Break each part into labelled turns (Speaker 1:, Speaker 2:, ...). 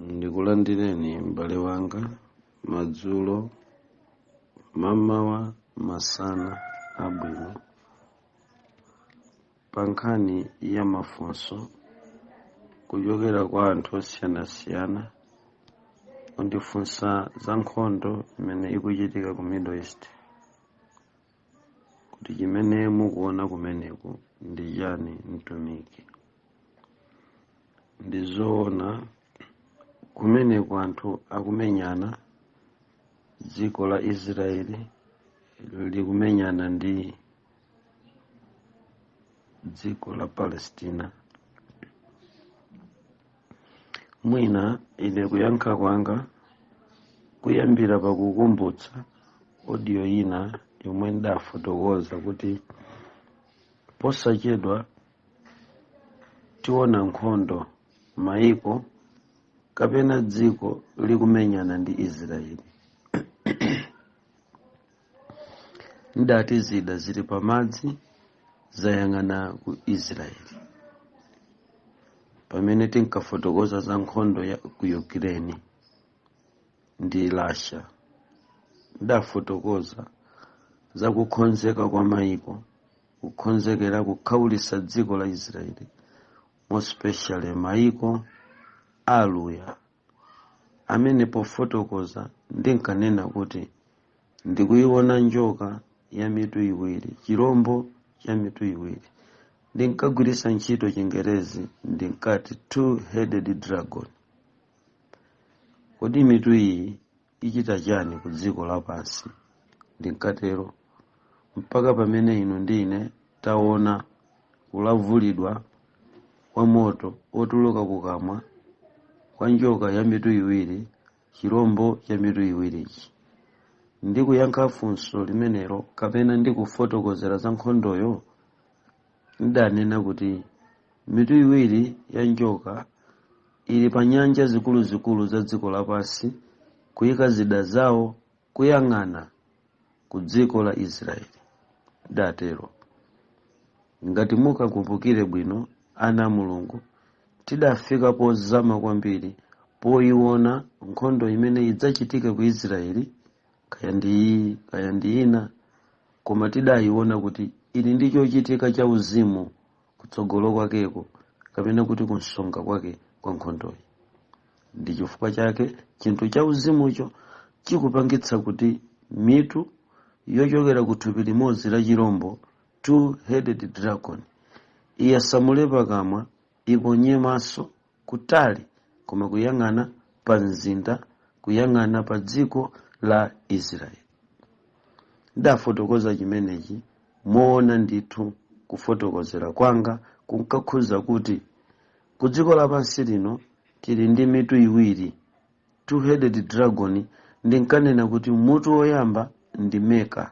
Speaker 1: Ndikulandireni m'bale wanga, madzulo, mamawa, masana abwino. Pa nkhani ya mafunso kuchokera kwa anthu osiyanasiyana kundifunsa za nkhondo imene ikuchitika ku Middle East, kuti chimene mukuona kumeneku ndi chani, mtumiki? Ndi zoona, kumeneku anthu akumenyana, dziko la Israeli likumenyana ndi dziko la Palestina. Mwina ine kuyankha kwanga kuyambira pakukumbutsa audio ina yomwe ndafotokoza kuti posachedwa tiona nkhondo, maiko kapena dziko likumenyana ndi Israeli. Ndati zida zili pamadzi zayang'ana ku Israeli pamene tinkafotokoza za nkhondo ya ku Ukraine ndi Russia. Ndafotokoza za kukonzeka kwa maiko kukonzekera kukhaulitsa dziko la Israeli, more especially maiko aluya, amene pofotokoza ndinkanena kuti ndikuiona njoka ya mitu iwiri, chirombo cha mitu iwiri. Ndinkagwiritsa ntchito Chingerezi, ndinkati two headed dragon. Kodi mitu iyi ichita chani ku dziko lapansi? Ndinkatero mpaka pamene inu ndi ine taona kulavulidwa kwa moto otuluka kukamwa kwa njoka ya mitu iwiri, chirombo cha mitu iwirichi. Ndikuyankha funso limenelo kapena ndikufotokozera za nkhondoyo, ndidanena kuti mitu iwiri ya njoka ili pa nyanja zikuluzikulu za dziko lapansi kuyika zida zawo kuyang'ana ku dziko la Israeli. Ndatero. Ngati mukakumbukire bwino, ana a Mulungu, tidafika pozama kwambiri poiona nkhondo imene idzachitike ku Israeli, kaya ndi iyi kaya ndi ina, koma tidayiona kuti ili ndi chochitika cha uzimu kutsogolo kwakeko, kapena kuti kunsonga kwake kwa nkhondoyi. Ndi chifukwa chake chinthu cha uzimucho chikupangitsa kuti mitu yochokera ku thupi limodzi la chirombo, two-headed dragon, iyasamule pakamwa, iponye maso kutali, koma kuyang'ana pa mzinda, kuyang'ana pa dziko la Israeli. Ndafotokoza chimenechi moona ndithu. Kufotokozera kwanga kunkakhuza kuti ku dziko lapansi lino tili ndi mitu iwiri, two-headed dragon. Ndinkanena kuti mutu woyamba ndi Mecca.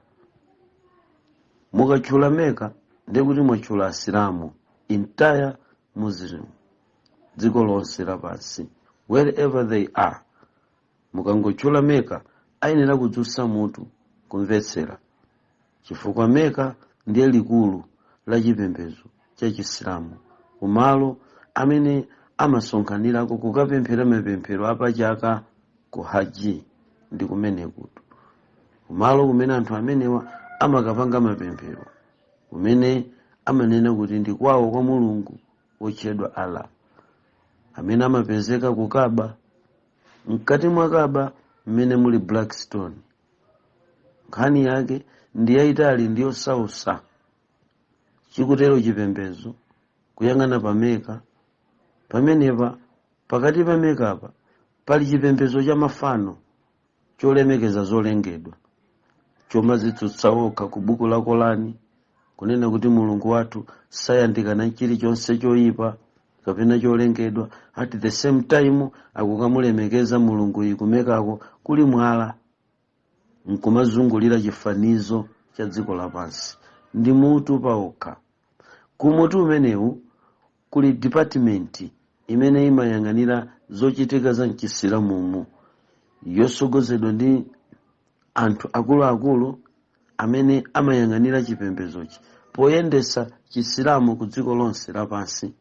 Speaker 1: Mukatchula Mecca ndiye kuti mwatchula Asilamu, entire Muslim, dziko lonse lapansi, wherever they are. Mukangotchula Mecca ayenera kudzutsa mutu kumvetsera, chifukwa Mecca ndiye likulu la chipembedzo cha Chisilamu, kumalo amene amasonkhanirako kukapemphera mapemphero apachaka ku Haji. Ndi kumenekutu kumalo kumene anthu amenewa amakapanga mapemphero, kumene amanena kuti ndi kwawo kwa Mulungu wotchedwa Allah, amene amapezeka ku Kaaba, mkati mwa Kaaba mmene muli black stone. Nkhani yake ndi yayitali, ndi yosausa. Chikutero chipembedzo kuyang'ana pa Mecca. Pamenepa, pakati pa Meccapa pali chipembedzo cha mafano cholemekeza zolengedwa, chomadzitsutsa okha ku buku la Korani kunena kuti Mulungu wathu sayandikana chilichonse choyipa kapena cholengedwa. At the same time akukamulemekeza Mulungu iyi ku Meccako kuli mwala nkumazungulira chifanizo cha dziko lapansi. Ndi mutu paokha. Kumutu umenewu kuli department imene imayang'anira zochitika za mchisilamumu, yosogozedwa ndi anthu akuluakulu amene amayang'anira chipembedzochi poyendetsa Chisilamu ku dziko lonse lapansi.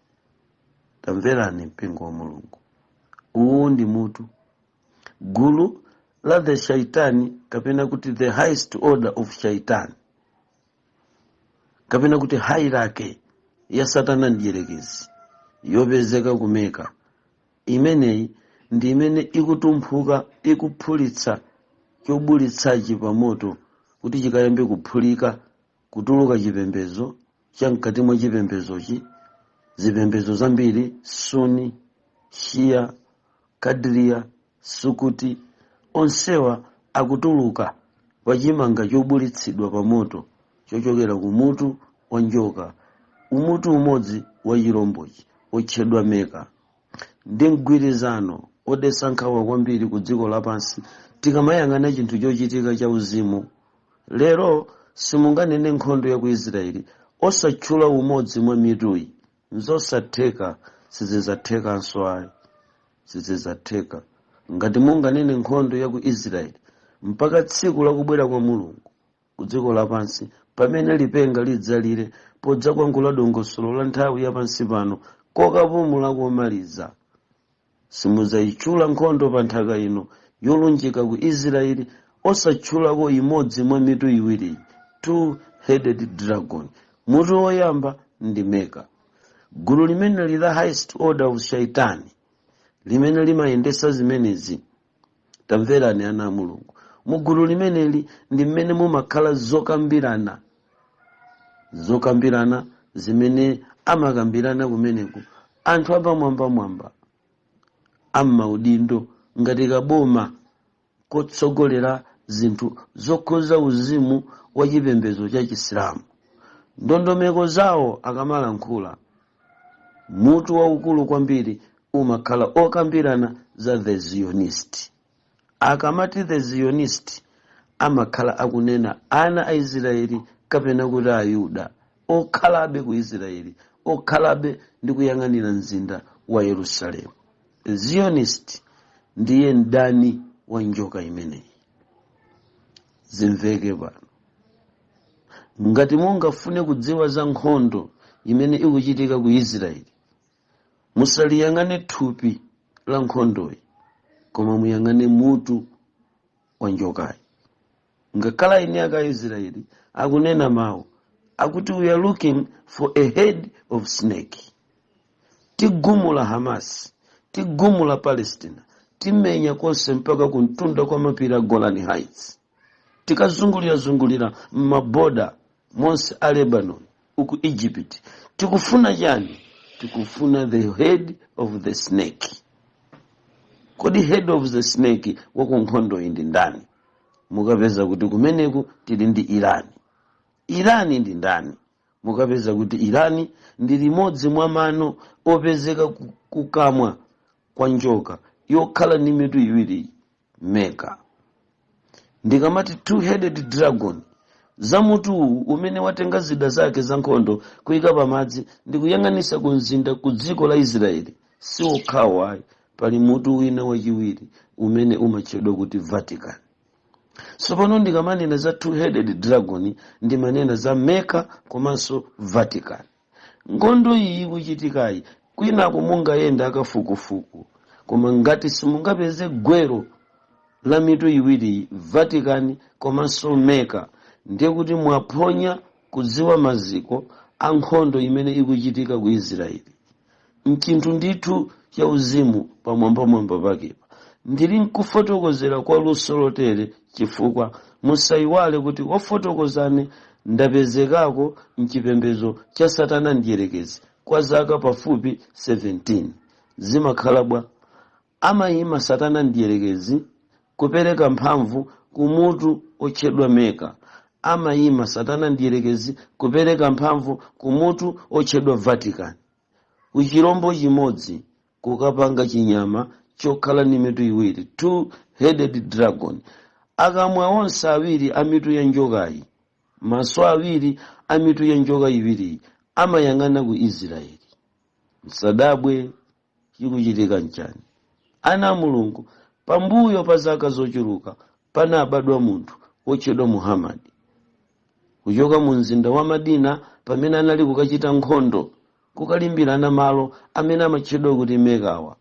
Speaker 1: Tamverani, mpingo wa Mulungu. Uwu ndi mutu, gulu la the Shaitani, kapena kuti the highest order of Shaitan, kapena kuti hierarchy ya Satana mdierekezi yopezeka ku Meka. Imeneyi ndi imene ikutumphuka, ikuphulitsa chobulitsachi pa moto kuti chikayambe kuphulika, kutuluka chipembedzo cha mkati mwa chipembedzochi, zipembedzo zambiri: Suni, Shia, Kadriya, Sukuti, onsewa akutuluka pachimanga chobulitsidwa pa moto chochokera ku mutu wa njoka, umutu umodzi wa chirombochi otchedwa Meka. Ndi mgwirizano odetsa nkhawa kwambiri ku dziko lapansi. Tikamayang'ana chinthu chochitika cha uzimu lero, simunganene nkhondo ya ku Israeli osatchula umodzi mwa mituyi. Nzosatheka, sizidzathekanso ayi, sizidzatheka. Ngati munganene nkhondo ya ku Israeli, mpaka tsiku lakubwera kwa Mulungu ku dziko lapansi, pamene lipenga lidzalire podzakwangula dongosolo la nthawi yapansi pano kokapumula komaliza, simudzayitchula nkhondo pa nthaka ino yolunjika ku Israeli osatchulako imodzi mwa mitu iwiri, two headed dragon. Mutu woyamba ndi Meka, gulu limene lila highest order of Shaitani limene limayendesa zimenezi. Tamverani, ana a Mulungu, mu gulu limeneli ndi mmene mumakhala zokambirana, zokambirana zimene amakambirana kumeneku anthu apamwambamwamba am'maudindo ngati kaboma kotsogolera zinthu zokhuza uzimu wa chipembedzo cha Chisilamu. Ndondomeko zawo akamalankhula, mutu waukulu kwambiri umakhala okambirana za the Zionist. Akamati the Zionist, amakhala akunena ana a Israeli, kapena kuti Ayuda okhalabe ku Israeli, okhalabe ndi kuyang'anira mzinda wa Yerusalemu. Zionist ndiye mdani wa njoka imeneyi. Zimveke pano, ngati mungafune kudziwa za nkhondo imene ikuchitika ku Israeli, musaliyang'ane thupi la nkhondoyi, koma muyang'ane mutu wa njokayi. Ngakhala eni ake a Israeli akunena mawu akuti, "We are looking for a head of snake." Tigumula Hamas, tigumula Palestina, timenya konse mpaka kumtunda kwa mapiri a Golan Heights, tikazungulirazungulira m'maboda monse a Lebanon, uku Egypt. Tikufuna chani? Tikufuna the head of the snake. Kodi head of the snake wakunkhondo iyi ndi ndani? Mukapeza kuti kumeneku tili ndi Irani. Irani ndi ndani? Mukapeza kuti Irani ndi limodzi mwa mano opezeka kukamwa kwa njoka yokhala ndi mitu iwiri, Meka. Ndikamati two-headed dragon, za mutuwu umene watenga zida zake za nkhondo kuyika pamadzi ndi kuyang'anisa ku mzinda ku dziko la Israeli, si okhawo ayi. Pali mutu wina wachiwiri umene umatchedwa kuti Vatican. Tsopano ndikamanena za two-headed dragon, ndimanena za Mecca komanso Vatican. Nkhondo iyi ikuchitikayi, kwinaku mungayenda akafukufuku, koma ngati simungapeze gwero la mitu iwiri, Vatican komanso Mecca, ndiye kuti mwaphonya kudziwa maziko a nkhondo imene ikuchitika ku Israeli. Mchinthu ndithu cha uzimu pamwambamwamba pakepa ndili nkufotokozera kwa luso lotere, chifukwa musayiwale kuti wafotokozane ndapezekako mchipembedzo cha Satana mdierekezi kwa zaka pafupi 17. Zimakhala bwa? Amayima Satana mdierekezi kupereka mphamvu kumutu otchedwa Meka, amayima Satana mdierekezi kupereka mphamvu kumutu otchedwa Vatican, kuchirombo chimodzi kukapanga chinyama chokhala ndi mitu iwiri, two headed dragon. Akamwa onse awiri a mitu ya njokayi, maso awiri a mitu ya njoka iwiriyi amayang'ana ku Israeli. Msadabwe chikuchitika nchani. Ana a Mulungu, pambuyo pa zaka zochuluka panabadwa munthu wotchedwa Muhammadi kuchoka mu mzinda wa Madina, pamene anali kukachita nkhondo, kukalimbirana malo amene amatchedwa kuti Mekawa.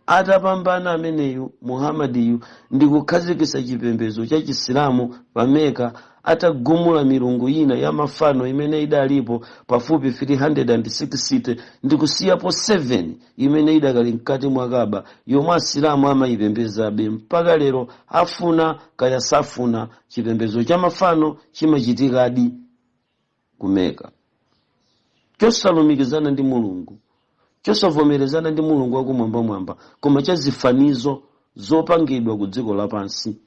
Speaker 1: Atapambana ameneyu Muhamadiyu ndi kukhazikitsa chipembedzo cha Chisilamu pa Meka, atagumula milungu ina ya mafano imene idalipo pafupi 360 ndi kusiyapo 7 imene idakali mkati mwa Kaba, yomwe Asilamu amayipembezabe mpaka lero, afuna kaya safuna, chipembedzo cha mafano chimachitikadi ku Meka, chosalumikizana ndi Mulungu, chosavomerezana ndi Mulungu wakumwambamwamba, koma cha zifanizo zopangidwa ku dziko lapansi.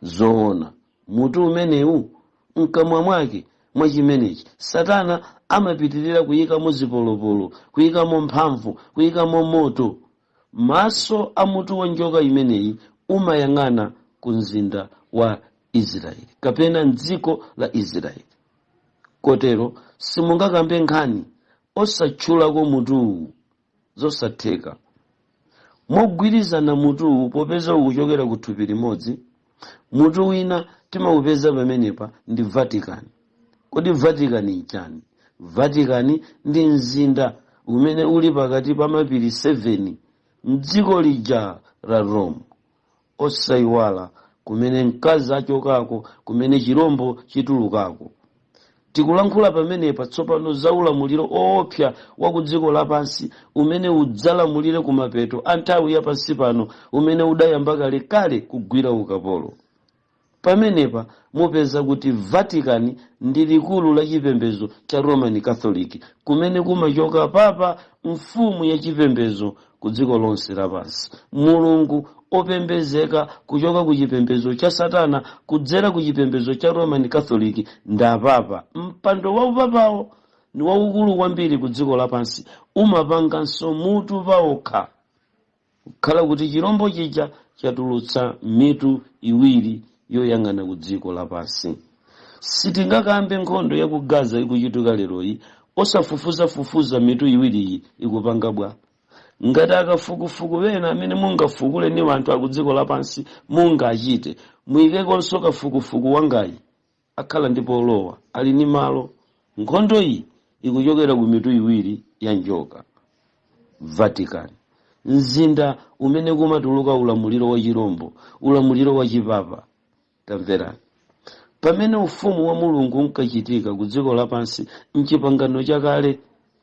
Speaker 1: Zoona, mutu umenewu mkamwa mwake mwachimenechi Satana amapitirira kuyikamo zipolopolo, kuyikamo mphamvu, kuyikamo moto. Maso a mutu wa njoka imeneyi umayang'ana ku mzinda wa Israeli kapena mdziko la Israeli. Kotero simungakambe nkhani osatchulako mutuwu, zosatheka. Mogwirizana mutuwu, popeza ukuchokera ku thupi limodzi, mutu wina timawupeza pamenepa ndi Vatican. Kodi Vatican nchani? Vatican ndi mzinda umene uli pakati pa mapiri 7 mdziko lija la Rome. Osayiwala kumene mkazi achokako, kumene chirombo chitulukako. Tikulankhula pamenepa tsopano za ulamuliro oopsa wa ku dziko lapansi umene udzalamulire kumapeto a nthawi yapansi pano, umene udayamba kalekale kugwira ukapolo. Pamenepa mupeza kuti Vatican ndi likulu la chipembedzo cha Roman Catholic, kumene kumachoka papa, mfumu ya chipembedzo ku dziko lonse lapansi, Mulungu opembezeka kuchoka ku chipembedzo cha Satana kudzera ku chipembedzo cha Roman Catholic ndi apapa. Mpando wa upapawo ni waukulu kwambiri ku dziko lapansi, umapanganso mutu paokha, kukhala kuti chirombo chija chatulutsa mitu iwiri yoyang'ana ku dziko lapansi. Sitingakambe nkhondo ya ku Gaza ikuchitika leroyi osafufuzafufuza mitu iwiriyi ikupanga bwa. Ngati akafukufuku wena amene mungafukule ni anthu aku dziko lapansi mungachite, muyikekonso kafukufuku wangayi, akhala ndi polowa, ali ni malo. Nkhondo iyi ikuchokera ku mitu iwiri ya njoka. Vatican, mzinda umene kumatuluka ulamuliro wa chirombo, ulamuliro wa chipapa. Tamverani, pamene ufumu wa Mulungu unkachitika ku dziko lapansi mchipangano chakale,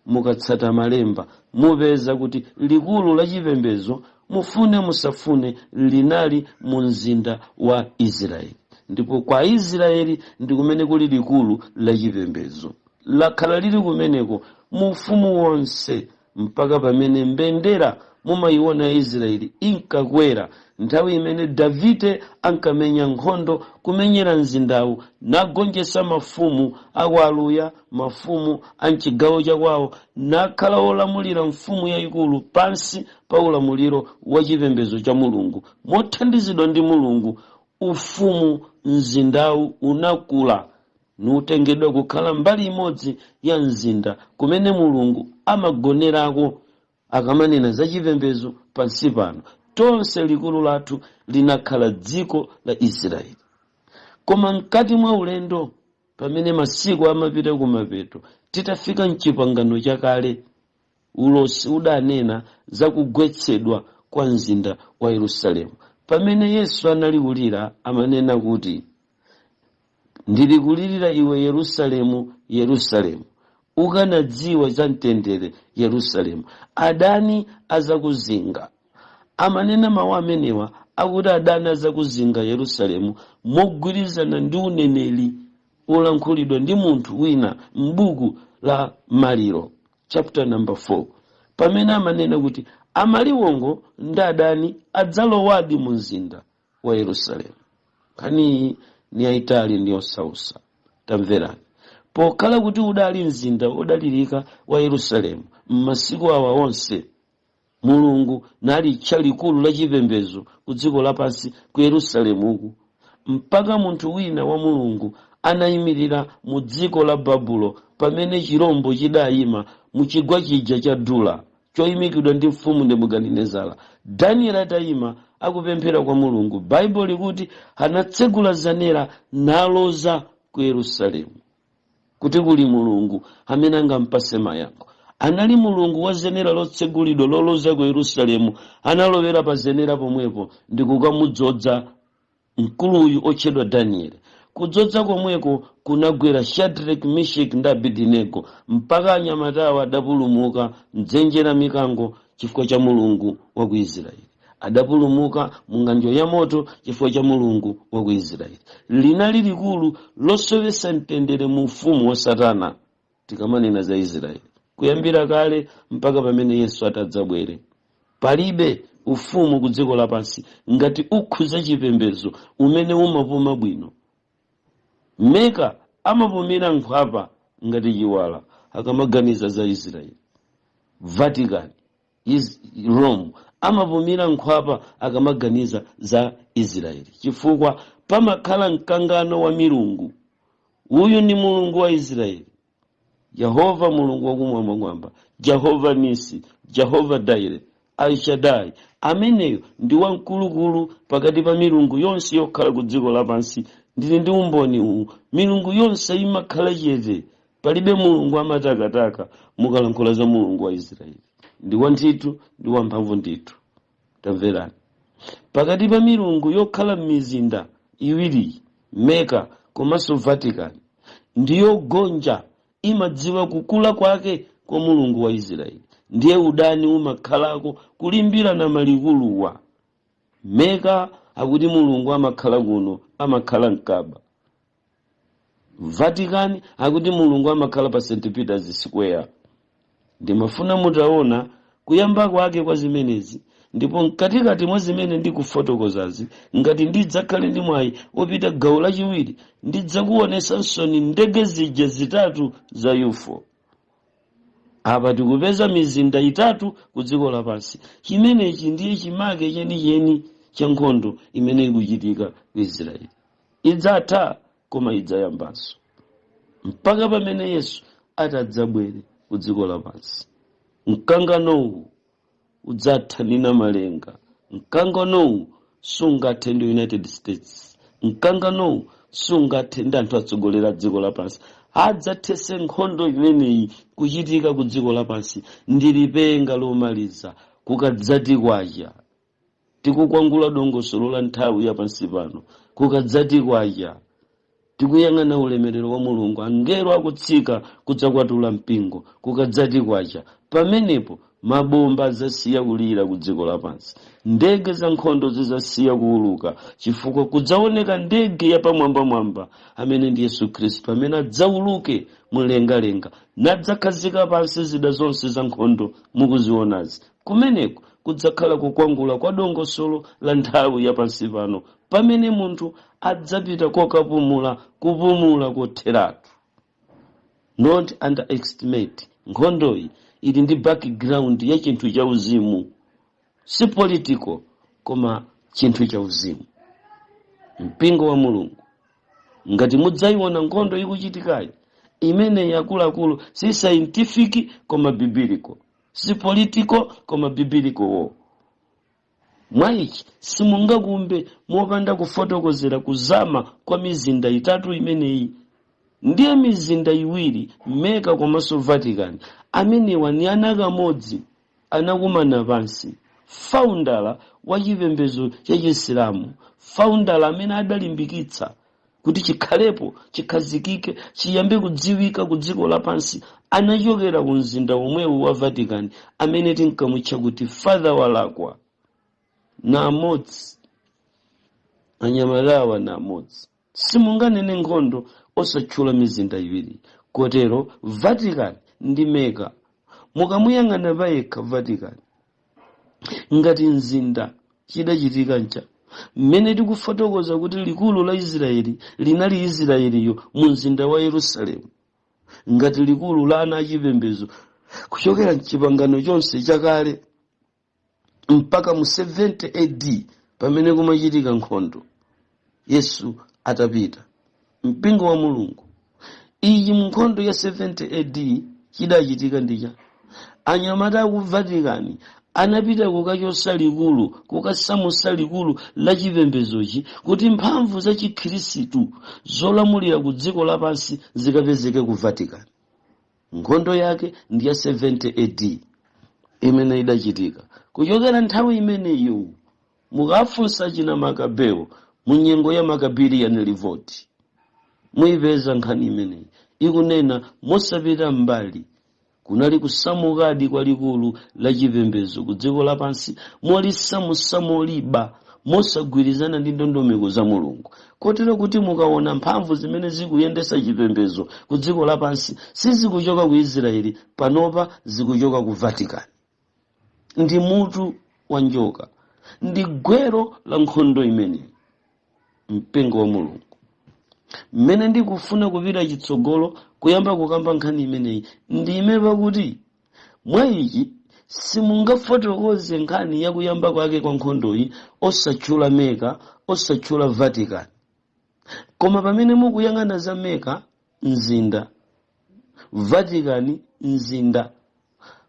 Speaker 1: mukatsata malemba mupeza kuti likulu la chipembedzo, mufune musafune, linali mu mzinda wa Israeli, ndipo kwa Israeli ndi kumene kuli likulu la chipembedzo, lakhala lili kumeneko mu ufumu wonse mpaka pamene mbendera mumayiona ya Israeli inkakwera nthawi imene Davide ankamenya nkhondo kumenyera mzindawu, nagonjetsa mafumu akwaluya, mafumu a mchigawo chakwawo, nakhala wolamulira mfumu yayikulu pansi pa ulamuliro wa chipembedzo cha Mulungu. Mothandizidwa ndi Mulungu, ufumu mzindawu unakula nutengedwa kukhala mbali imodzi ya mzinda kumene Mulungu amagonerako akamanena za chipembedzo pansi pano. Tonse likulu lathu linakhala dziko la Israeli. Koma mkati mwa ulendo, pamene masiku amapita kumapeto, titafika mchipangano chakale, ulosi udanena za kugwetsedwa kwa mzinda wa Yerusalemu. Pamene Yesu anali kulira, amanena kuti, "Ndili kulirira iwe Yerusalemu, Yerusalemu, ukanadziwa za mtendere Yerusalemu, adani azakuzinga." Amanena mawu amenewa akuti adani azakuzinga Yerusalemu mogwirizana ndi uneneri wolankhulidwa ndi munthu wina m'buku la Maliro chapter number 4, pamene amanena kuti amaliwongo ndi adani adzalowadi mu mzinda wa Yerusalemu. Nkhaniyi ni yayitali ndi yosausa. Tamverani, pokhala kuti udali mzinda wodalirika wa Yerusalemu m'masiku awa onse, Mulungu nalitcha likulu la chipembedzo ku dziko lapansi ku Yerusalemu uku, mpaka munthu wina wa Mulungu anayimirira mu dziko la Babulo pamene chirombo chidayima mu chigwa chija cha Dura choyimikidwa ndi mfumu Nebukadinezara. Daniel atayima akupemphera kwa Mulungu, Baibulo likuti anatsegula zenera naloza ku Yerusalemu kuti kuli Mulungu amene angampase mayankho. Anali Mulungu wa zenera lotsegulidwa loloza ku Yerusalemu, analowera pa zenera pomwepo ndi kukamudzodza mkuluyu otchedwa Danieli. Kudzodza komweko kunagwera Shadrach, Meshach ndi Abedinego, mpaka anyamatawo adapulumuka mdzenje la mikango chifukwa cha Mulungu wa ku Israeli. Adapulumuka mu ng'anjo ya moto chifukwa cha Mulungu wa ku Israeli. Linali likulu losowetsa mtendere mu ufumu wa Satana. Tikamanena za Israeli, kuyambira kale mpaka pamene Yesu atadzabwere, palibe ufumu ku dziko lapansi ngati ukhuza chipembedzo umene umapuma bwino. Meka amapumira nkhwapa ngati chiwala akamaganiza za Israeli. Vatican, Rome amapumira nkhwapa akamaganiza za Israeli, chifukwa pamakhala mkangano wa milungu. Uyu ni Mulungu wa Israeli, Yehova Mulungu wakumwambamwamba, Jehova Nisi, Jehova Daire, Alshadai. Ameneyo ndi wamkulukulu pakati pa milungu yonse yokhala ku dziko lapansi. Ndili ndi umboni uwu. Milungu yonse imakhala chete, palibe mulungu amatakataka mukalankhula za Mulungu wa Israeli. Ndi wantchito, ndi wamphamvu ndithu. Tamverani, pakati pa milungu yokhala m'mizinda iwiri, Meka komanso Vatican, ndiyogonja, imadziwa kukula kwake kwa Mulungu wa Israeli. Ndiye udani umakhalako, kulimbirana malikuluwa. Meka akuti Mulungu amakhala kuno, amakhala mkaba. Vatican akuti Mulungu amakhala pa St Peter's Square. Ndimafuna mutaona kuyamba kwake kwa zimenezi, ndipo mkatikati mwa zimene ndikufotokozazi, ngati ndidzakhale ndi mwayi wopita gawo lachiwiri, ndidzakuonesansoni ndege zija zitatu za UFO. Apa tikupeza mizinda itatu ku dziko lapansi. Chimenechi ndiye chimake chenicheni cha nkhondo imene ikuchitika ku Israeli. Idzatha, koma idzayambanso mpaka pamene Yesu atadzabwere ku dziko lapansi. Mkanganowu udzatha ndi Namalenga. Mkanganowu sungathe ndi United States. Mkanganowu sungathe ndi anthu atsogolera dziko lapansi. Adzathese nkhondo imeneyi kuchitika ku dziko lapansi ndi lipenga lomaliza. Kukadzati kwacha, tikukwangula dongosolo la nthawi yapansi pano. Kukadzati kwacha, tikuyang'ana ulemerero wa Mulungu, angelo akutsika kudzakwatula mpingo. Kukadzati kwacha, pamenepo mabomba adzasiya kulira ku dziko lapansi, ndege za nkhondo zidzasiya kuuluka, chifukwa kudzaoneka ndege yapamwambamwamba amene ndi Yesu Khristu, amene adzauluke mlengalenga nadzakhazika pansi zida zonse za nkhondo mukuzionazi. Kumeneko kudzakhala kukwangula kwa dongosolo la nthawi yapansi pano, pamene munthu adzapita kokapumula, kupumula kotheratu. Not underestimate, nkhondoyi ili ndi background ya chinthu cha uzimu, si political, koma chinthu cha uzimu. Mpingo wa Mulungu, ngati mudzayiona nkhondo ikuchitikayi imene akuluakulu, si scientific koma biblical, si political koma biblical war. Mwa ichi simungakumbe mopanda kufotokozera kuzama kwa mizinda itatu imeneyi. Ndiye mizinda iwiri, Meka komanso Vatican, amenewa ni ana kamodzi, anakumana pansi. Founder wa chipembedzo cha Chisilamu, founder amene adalimbikitsa kuti chikhalepo, chikhazikike, chiyambe kudziwika ku dziko lapansi, anachokera ku mzinda omwewu wa Vatican, amene tinkamutcha kuti Father Walakwa. Na amodzi anyamalawa, na amodzi. Simunganene nkhondo osatchula mizinda iwiri. Kotero Vatican ndi Meka, mukamuyang'ana payekha Vatican ngati mzinda, chidachitika ncha mmene tikufotokoza kuti likulu la Israeli linali Israeliyo mu mzinda wa Yerusalemu, ngati likulu la ana achipembedzo kuchokera mchipangano chonse chakale mpaka mu 70 AD, pamene kumachitika nkhondo Yesu atapita. Mpingo wa Mulungu, iyi mu nkhondo ya 70 AD chidachitika ndicha anyamata aku Vatican anapita kukachosa likulu, kukasamusa likulu la chipembedzochi, kuti mphamvu za Chikhirisitu zolamulira ku dziko lapansi zikapezeke ku Vatican. Nkhondo yake ndi ya 70 AD imene idachitika. Kuchokera nthawi imeneyo, mukafunsa china Makabeo mu nyengo ya Maccabean Revolt, muyipeza nkhani imeneyi ikunena mosapita mbali. Kunali kusamukadi kwalikulu la chipembedzo ku dziko lapansi, molisamusa moliba mosagwirizana ndi ndondomeko za Mulungu, kotero kuti mukaona mphamvu zimene zikuyendesa chipembedzo ku dziko lapansi, sizikuchoka ku Israeli panopa, zikuchoka ku Vatican. Ndi mutu wa njoka, ndi gwero la nkhondo imeneyi. Mpingo wa Mulungu, mmene ndikufuna kupita chitsogolo kuyamba kukamba nkhani imeneyi, ndime pakuti mwa ichi simungafotokoze nkhani yakuyamba kwake kwa nkhondoyi osatchula Meka, osatchula Vatican. Koma pamene mukuyang'ana za Meka mzinda, Vatican mzinda,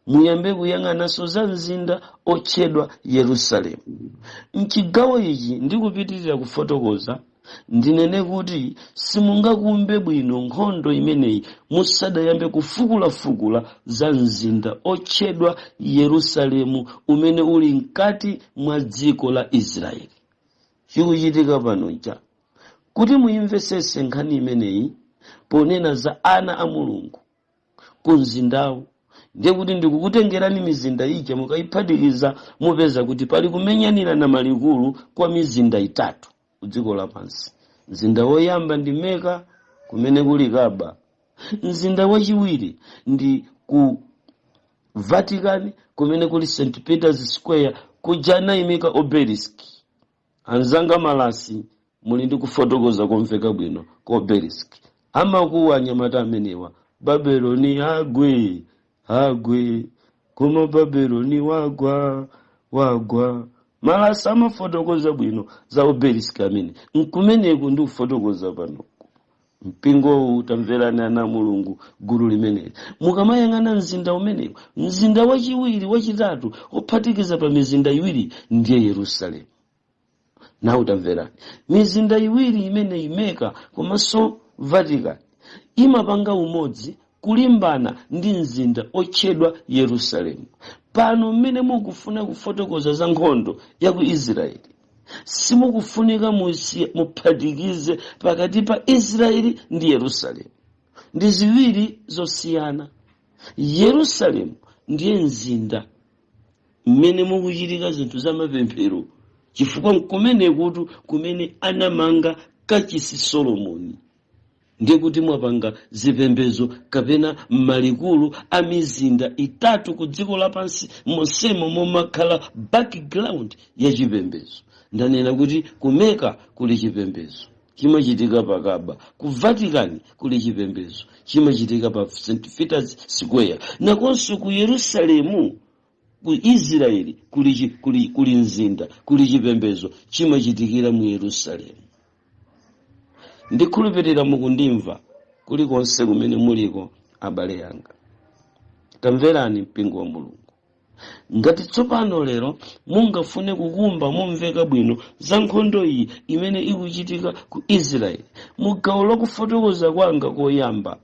Speaker 1: muyambe kuyang'ananso za mzinda otchedwa Yerusalemu. Mchigawo ichi ndikupitirira kufotokoza, ndinene kuti simungakumbe bwino nkhondo imeneyi musadayambe kufukulafukula za mzinda otchedwa Yerusalemu umene uli mkati mwa dziko la Israeli. Chikuchitika pano cha kuti muyimvesese nkhani imeneyi ponena za ana a Mulungu ku mzindawu, ndiye kuti ndikukutengerani mizinda ija, mukayiphatikiza mupeza kuti pali kumenyanirana malikulu kwa mizinda itatu ku dziko lapansi. Mzinda woyamba ndi Meka, kumene kuli Kaba. Mzinda wachiwiri ndi ku Vatican, kumene kuli St Peter's Square, kuja anayimika obelisk. Anzanga malasi, muli ndi kufotokoza komveka bwino ku obelisk. Amakuwa anyamata amenewa, "Babeloni agwe, agwe, koma Babeloni wagwa, wagwa." Malasi amafotokoza bwino za obelisk amene nkumeneku ndi kufotokoza pano. Mpingowu, utamverani ana Mulungu, gulu limeneli, mukamayang'ana mzinda umenewu, mzinda wachiwiri, wachitatu ophatikiza pa mizinda iwiri ndiye Yerusalemu. Nawu tamverani, mizinda iwiri imene Meka komanso Vatican imapanga umodzi kulimbana ndi mzinda otchedwa Yerusalemu. Pano mmene mukufuna kufotokoza za nkhondo ya ku Israeli, simukufunika muphatikize pakati pa Israeli ndi Yerusalemu, ndi ziwiri zosiyana. Yerusalemu ndiye mzinda mmene mukuchitika zinthu za mapemphero, chifukwa kumene kutu kumene anamanga kachisi Solomoni. Ndiye kuti mwapanga zipembedzo kapena malikulu a mizinda itatu ku dziko lapansi monsemo momakhala background ya chipembedzo. Ndanena kuti ku Meka kuli chipembedzo chimachitika pa Kaba, ku Vatican kuli chipembedzo chimachitika pa St Peter's Square, nakonso ku Yerusalemu ku Israeli kuli mzinda, kuli chipembedzo chimachitikira mu Yerusalemu. Ndikhulupirira mukundimva kulikonse kumene muliko, abale yanga. Tamverani, mpingo wa Mulungu, ngati tsopano lero mungafune kukumba momveka bwino za nkhondo iyi imene ikuchitika ku Israeli, mugawo lakufotokoza kwanga koyamba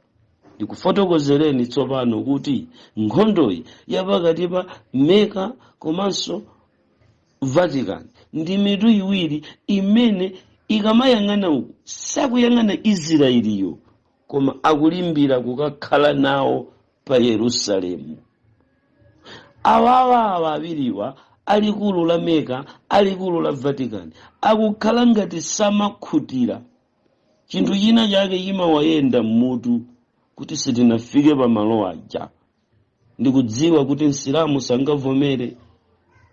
Speaker 1: ndikufotokozereni tsopano kuti nkhondoyi yapakati pa Meka komanso Vatican ndi mitu iwiri imene ikamayang'ana uku sakuyang'ana Israeliyo, koma akulimbira kukakhala nawo pa Yerusalemu. Awawa, awa awiriwa, alikulu la Meka, alikulu la Vatican, akukhala ngati samakhutira. Chinthu china chake chimawayenda mmutu kuti sitinafike pa malo aja. Ndikudziwa kuti Msilamu sangavomere,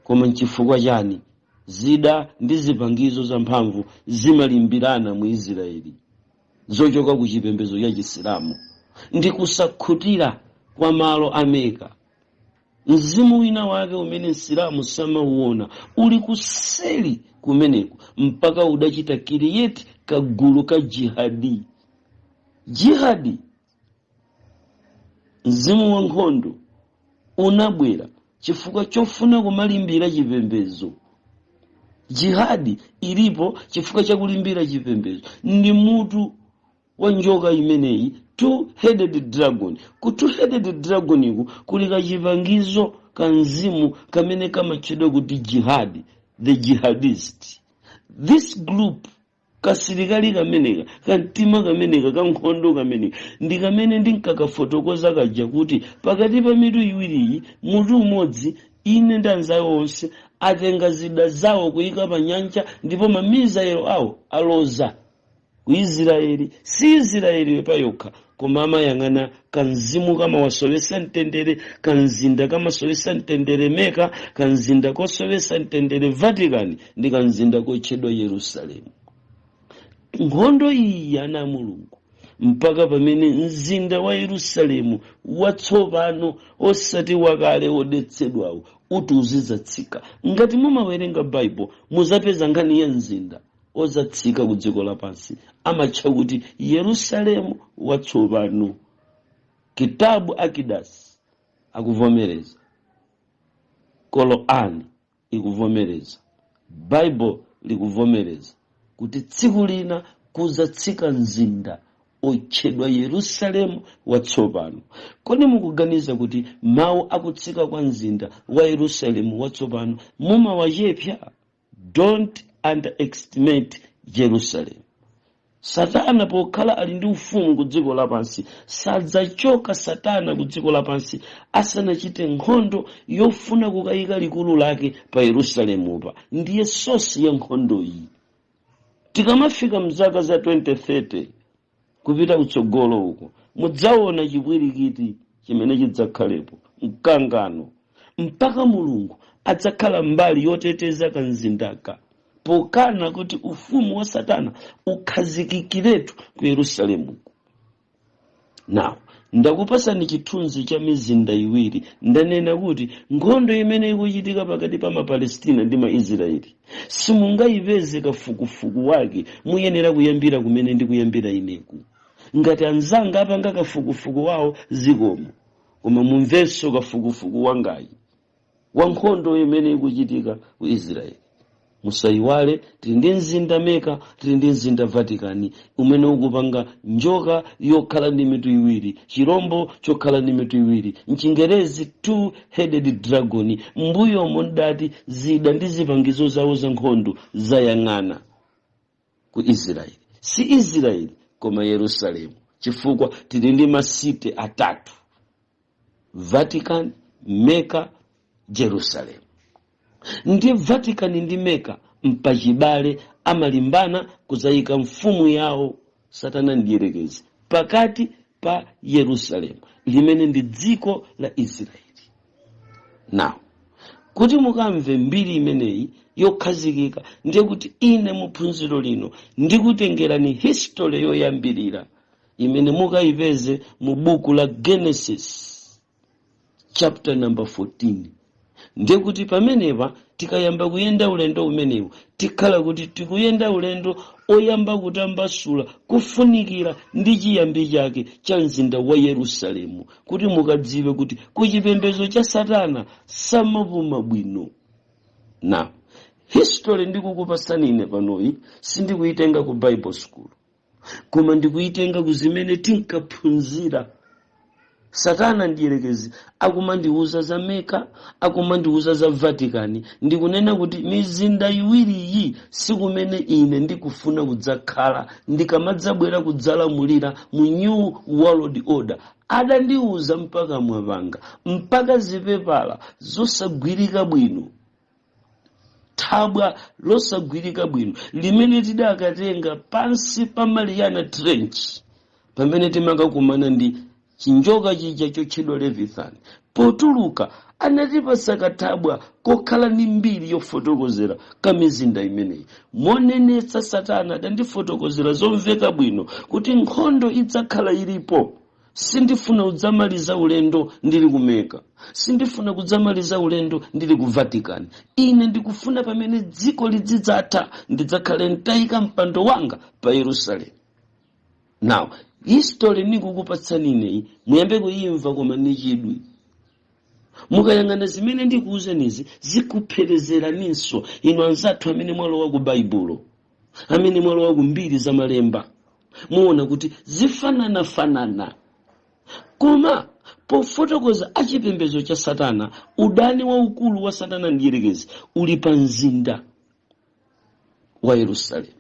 Speaker 1: koma nchifukwa chani zida ndi zipangizo zamphamvu zimalimbirana mu Israeli zochoka ku chipembedzo cha Chisilamu? Ndi kusakhutira kwa malo a Meka. Mzimu wina wake umene Msilamu samauona uli kuseli kumeneku, mpaka udachita create kagulu ka jihadi. Jihadi, mzimu wa nkhondo unabwera chifukwa chofuna kumalimbira chipembedzo. Jihadi ilipo chifukwa chakulimbira chipembedzo. Ndi mutu wa njoka imeneyi, two headed dragon. Ku two headed dragon iku kuli kachipangizo ka mzimu kamene kamatchedwa kuti jihad, the jihadist. This group, kasilikali kameneka, kamtima kameneka, kankhondo kameneka, ndi kamene ndinkakafotokoza kaja kuti pakati pa mitu iwiriyi, mutu umodzi, ine ndi anzawo onse atenga zida zawo kuyika pa nyanja, ndipo ma missile awo aloza ku Israeli. Si Israeli payokha, koma amayang'ana kamzimu kamawasowesa mtendere, kamzinda kamasowesa mtendere Meka, kamzinda kosowesa mtendere Vatican, ndi kamzinda kotchedwa Yerusalemu. Nkhondo iyi, ana a Mulungu, mpaka pamene mzinda wa Yerusalemu watsopano, osati wakale wodetsedwawo, uti uzidzatsika. Ngati mumawerenga Baibo, muzapeza nkhani ya mzinda ozatsika ku dziko lapansi, amatcha kuti Yerusalemu watsopano. Kitabu Akidas akuvomereza, Korani ikuvomereza, Baibo likuvomereza kuti tsiku lina kuzatsika mzinda otchedwa Yerusalemu watsopano. Kodi mukuganiza kuti mawu akutsika kwa mzinda wa Yerusalemu watsopano mumawachepsa? Don't underestimate Jerusalem. Satana pokhala ali ndi ufumu ku dziko lapansi, sadzachoka Satana ku dziko lapansi asanachite nkhondo yofuna kukayika likulu lake pa Yerusalemupa. Ndiye source ya nkhondo iyi. Tikamafika mzaka za 2030 kupita kutsogolo uko, mudzaona chipwirikiti chimene chidzakhalepo, mkangano, mpaka Mulungu adzakhala mbali yoteteza kamzindaka, pokana kuti ufumu wa Satana ukhazikikiretu ku Yerusalemuku. Now, ndakupasani chithunzi cha mizinda iwiri. Ndanena kuti nkhondo imene ikuchitika pakati pa Mapalestina ndi Maisraeli simungayipeze kafukufuku wake, muyenera kuyambira kumene ndikuyambira ineku. Ngati anzanga apanga kafukufuku wawo, zikomo, koma mumvenso kafukufuku wangayi wa nkhondo imene ikuchitika ku Israeli. Musayiwale, tili ndi mzinda Meka, tili ndi mzinda Vatikani, umene ukupanga njoka yokhala ndi mitu iwiri, chirombo chokhala ndi mitu iwiri, mchingerezi two headed dragon. Mbuyomo ndati zida ndi zipangizo zawo za nkhondo zayang'ana ku Israeli. Si Israeli koma Yerusalemu, chifukwa tili ndi ma city atatu: Vatican, Mecca, Jerusalem. Ndi Vatican ndi Mecca mpachibale, amalimbana kuzayika mfumu yawo Satana ndiyerekezi pakati pa Yerusalemu, limene ndi dziko la Israeli. Now, kuti mukamve mbiri imeneyi yokhazikika, ndiye kuti ine muphunziro lino ndikutengerani history yoyambirira imene mukayipeze mu buku la Genesis chapter number 14. Ndiye kuti pamenepa tikayamba kuyenda ulendo umenewu, tikhala kuti tikuyenda ulendo oyamba kutambasula kufunikira ndi chiyambi chake cha mzinda wa Yerusalemu, kuti mukadziwe kuti kuchipembedzo cha Satana samapuma bwino. Na history ndikukupasani ine panoyi sindikuyitenga ku Bible school, koma ndikuyitenga ku zimene tinkaphunzira. Satana ndiyerekezi akumandiuza za Meka, akumandiuza za Vatican, ndikunena kuti mizinda iwiriyi sikumene ine ndikufuna kudzakhala ndikamadzabwera kudzalamulira mu New World Order. Adandiuza mpaka mwapanga mpaka zipepala zosagwirika bwino, thabwa losagwirika bwino limene tidakatenga pansi pa Mariana Trench, pamene timakakumana ndi chinjoka chija chotchedwa Leviathan. Potuluka anatipasa kathabwa kokhala ndi mbiri yofotokozera kamizinda imeneyi monenetsa. Satana adandifotokozera zomveka bwino kuti nkhondo idzakhala ilipo. Sindifuna kudzamaliza ulendo ndili ku Meka, sindifuna kudzamaliza ulendo ndili ku Vatican. Ine ndikufuna pamene dziko lidzidzatha ndidzakhale ntayika mpando wanga pa Yerusalemu. Now, history ndikukupatsani ineyi muyambe kuyimva, koma ndi chidwi. Mukayang'ana zimene ndikuwuzanizi, zikupherezeraninso inu anzathu amene mwalowa ku Baibulo, amene mwalowa ku mbiri za malemba. Muona kuti zifananafanana, koma pofotokoza achipembedzo cha satana, udani waukulu wa Satana Mdierekezi uli pa mzinda wa Yerusalemu.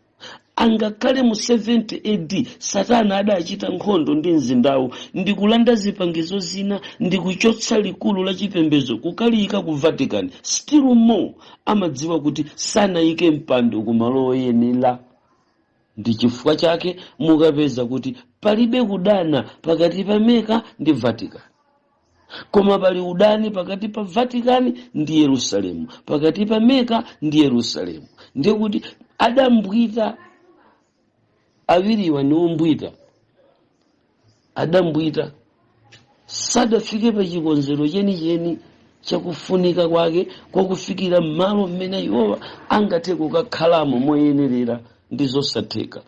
Speaker 1: Angakhale mu 70 AD Satana adachita nkhondo ndi mzindawu ndi kulanda zipangizo zina ndi kuchotsa likulu la chipembedzo kukaliyika ku Vatican, still more amadziwa kuti sanayike mpando kumalo oyenera. Ndi chifukwa chake mukapeza kuti palibe kudana pakati pa Meka ndi Vatican, koma pali udani pakati pa Vatican ndi Yerusalemu, pakati pa Meka ndi Yerusalemu. Ndiye kuti adambwita awiriwa ni ombwita, adambwita, sadafike pa chikonzero chenicheni chakufunika kwake kwakufikira m'malo mmene iwowa angathe kukakhalamo moyenerera. Ndi zosatheka.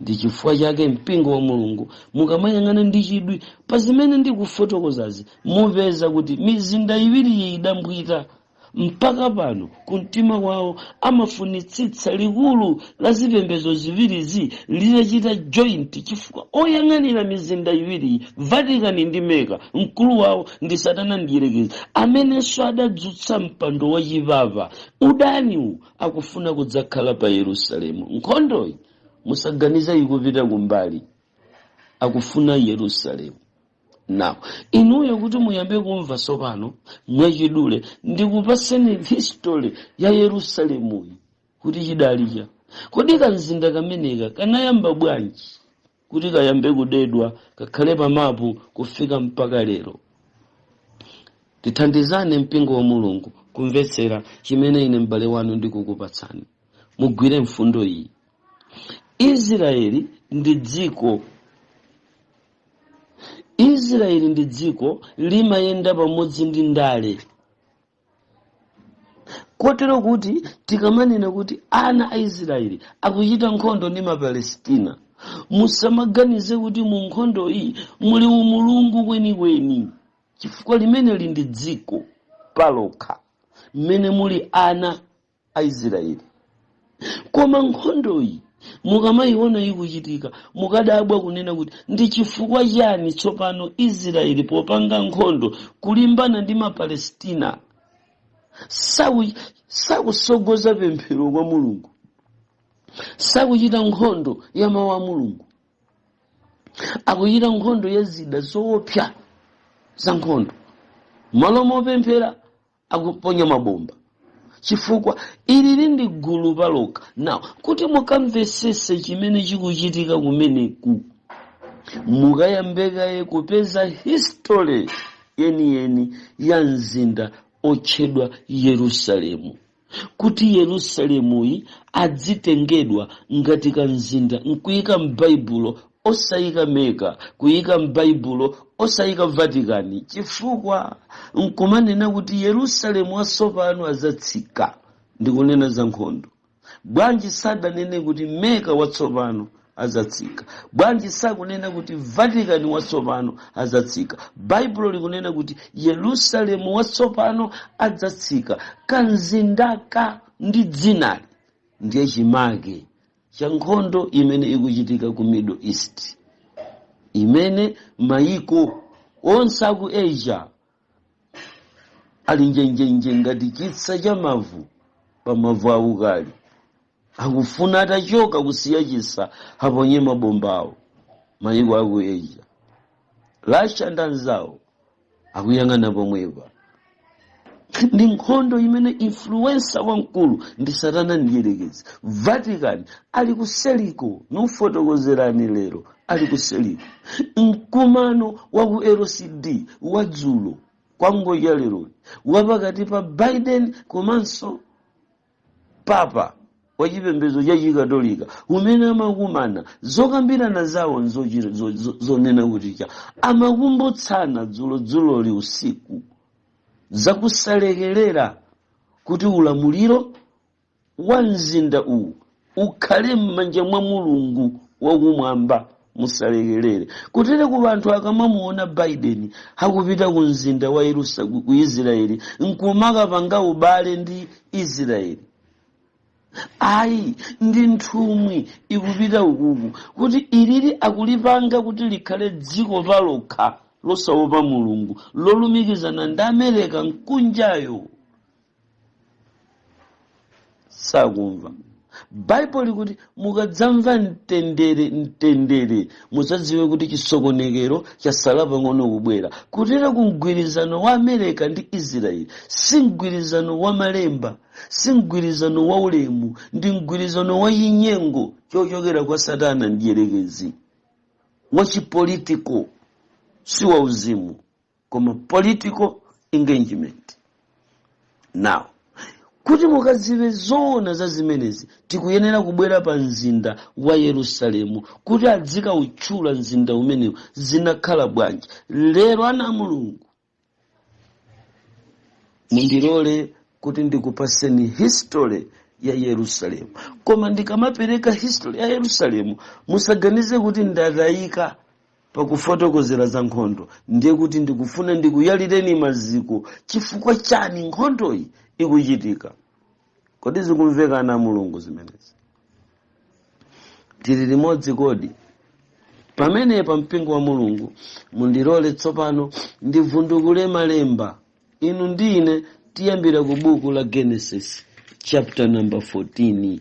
Speaker 1: Ndi chifukwa chake, mpingo wa Mulungu, mukamayang'ana ndi chidwi pa zimene ndikufotokozazi, mupeza kuti mizinda iwiriyi idambwita. Mpaka pano kumtima kwawo amafunitsitsa likulu la zipembedzo ziwirizi litachita joint, chifukwa oyang'anira mizinda iwiriyi, Vatican ndi Meka, mkulu wawo ndi Satana Mdierekezi, amenenso adadzutsa mpando wachipapa. Udaniwu akufuna kudzakhala pa Yerusalemu. Nkhondoyi musaganize ikupita kumbali, akufuna Yerusalemu. Now inuyo kuti muyambe kumva tsopano mwachidule, ndikupaseni history ya Yerusalemuyi kuti chidalija. Kodi kamzinda kameneka kanayamba bwanji kuti kayambe kudedwa, kakhale pamapu kufika mpaka lero? Tithandizane, mpingo wa Mulungu, kumvetsera chimene ine m'bale wanu ndikukupatsani. Mugwire mfundo iyi: Israeli ndi dziko, Israeli ndi dziko limayenda pamodzi ndi ndale, kotero kuti tikamanena kuti ana a Israeli akuchita nkhondo ndi Mapalestina, musamaganize kuti mu nkhondo iyi muli umulungu kwenikweni, chifukwa limeneli ndi dziko palokha mmene muli ana a Israeli. Koma nkhondoyi mukamayiona ikuchitika, mukadabwa kunena kuti ndi chifukwa chani tsopano Israeli popanga nkhondo kulimbana ndi Mapalestina sakusogoza pemphero kwa Mulungu, sakuchita nkhondo ya mawu a Mulungu, akuchita nkhondo ya zida zoopsa za nkhondo. Malo mopemphera akuponya mabomba, chifukwa ilili ndi gulu palokha. Now kuti mukamvesese chimene chikuchitika kumeneku, mukayambekaye kupeza history yeniyeni ya mzinda otchedwa Yerusalemu, kuti Yerusalemuyi adzitengedwa ngati kamzinda nkuyika m'Baibulo, osayika Meka, kuyika m'Baibulo, osayika Vatikani, chifukwa nkumanena kuti Yerusalemu watsopano adzatsika ndikunena za nkhondo. Bwanji sadanene kuti Meka watsopano adzatsika? Bwanji sakunena kuti Vatican watsopano adzatsika? Baibulo likunena kuti Yerusalemu watsopano adzatsika. Kamzindaka ndi dzinali ndiye chimake cha nkhondo imene ikuchitika ku Middle East, imene mayiko onse aku Asia ali njenjenje ngati chitsa cha mavu pa mavu aukali, akufuna atachoka kusiya chisa aponye mabombawo. Mayiko aku Asia, Russia ndi anzawo akuyang'ana pomwepa. Ndi nkhondo imene influencer wamkulu ndi Satana Mdierekezi. Vatican ali kuseliko, nufotokozerani lero ali kuseliko. Mkumano wa ku LCD wadzulo kwangoja lero wapakati pa Biden komanso papa wachipembedzo cha Chikatolika umene amakumana, zokambirana zawo zonena kuti cha amakumbutsana dzulodzuloli usiku zakusalekerera kuti ulamuliro wa mzinda uwu ukhale m'manja mwa Mulungu wakumwamba. Musalekerere kutere ku anthu akamamuona Biden akupita ku mzinda wa ku Israeli nkumakapanga ubale ndi Israeli. Ayi, ndi nthumwi ikupita ukuku kuti ilili akulipanga kuti likhale dziko palokha losaopa Mulungu, lolumikizana ndi Amerika mkunjayo. Sakumva Baibulo likuti mukadzamva mtendere, mtendere, mudzadziwe kuti chisokonekero chasala pang'ono kubwera. Kutera ku mgwirizano wa Amerika ndi Israeli si mgwirizano wa malemba, si mgwirizano wa ulemu, ndi mgwirizano wa chinyengo chochokera kwa Satana mdierekezi, wa chipolitical, si wa uzimu, koma political engagement. Now, kuti mukadziwe zoona za zimenezi, tikuyenera kubwera pa mzinda wa Yerusalemu kuti adzikautchula mzinda umenewu zinakhala bwanji. Lero, ana a Mulungu, mundilole kuti ndikupaseni history ya Yerusalemu. Koma ndikamapereka history ya Yerusalemu, musaganize kuti ndatayika pakufotokozera za nkhondo. Ndiye kuti ndikufuna ndikuyalireni maziko chifukwa chani nkhondoyi ikuchitika. Kodi zikumveka, ana Mulungu, zimenezi? Tili limodzi kodi pamenepa, mpingo wa Mulungu? Mundilole tsopano ndivundukule malemba. Inu ndine tiyambira ku buku la Genesis chapter number 14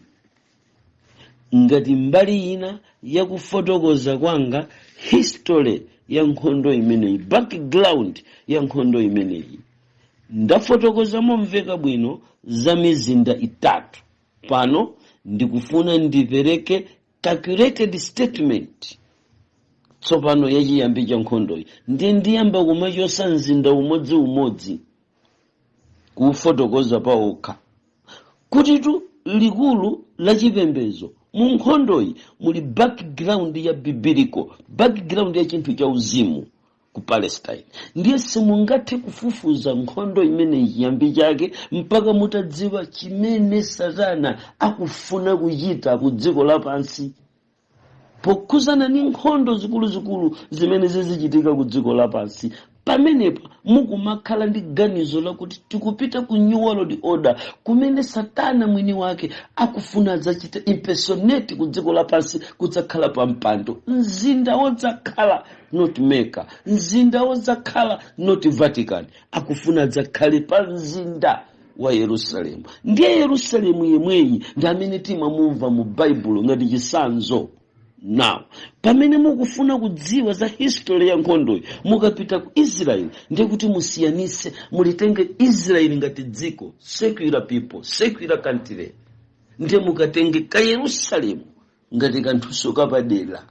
Speaker 1: ngati mbali ina yakufotokoza kwanga history ya nkhondo imeneyi, background ya nkhondo imeneyi. Ndafotokoza momveka bwino za mizinda itatu. Pano ndikufuna ndipereke calculated statement tsopano yachiyambi cha nkhondoyi. Ndiye ndiyamba kumachosa mzinda umodziumodzi kuufotokoza pawokha, kutitu likulu la chipembedzo mu nkhondoyi muli background ya biblical background ya chinthu cha uzimu ku Palestine. Ndiye simungathe kufufuza nkhondo imeneyi chiyambi chake mpaka mutadziwa chimene Satana akufuna kuchita ku dziko lapansi pokhuzana ndi nkhondo zikuluzikulu zimene zizichitika ku dziko lapansi. Pamenepa mukumakhala ndi ganizo lakuti tikupita ku new world order, kumene Satana mwini wake akufuna adzachita impersonate ku dziko lapansi, kudzakhala pa mpando. Mzinda wodzakhala not Mecca, mzinda wodzakhala not Vatican, akufuna adzakhale pa mzinda wa Yerusalemu. Ndiye Yerusalemu yemweyi ndi amene timamumva mu Baibulo ngati chisanzo. Now, pamene mukufuna kudziwa za history ya nkhondoyi, mukapita ku Israel, ndiye kuti musiyanise, mulitenge Israel ngati dziko, secular people, secular country, ndiye mukatenge ka Yerusalemu ngati kanthuso kapadera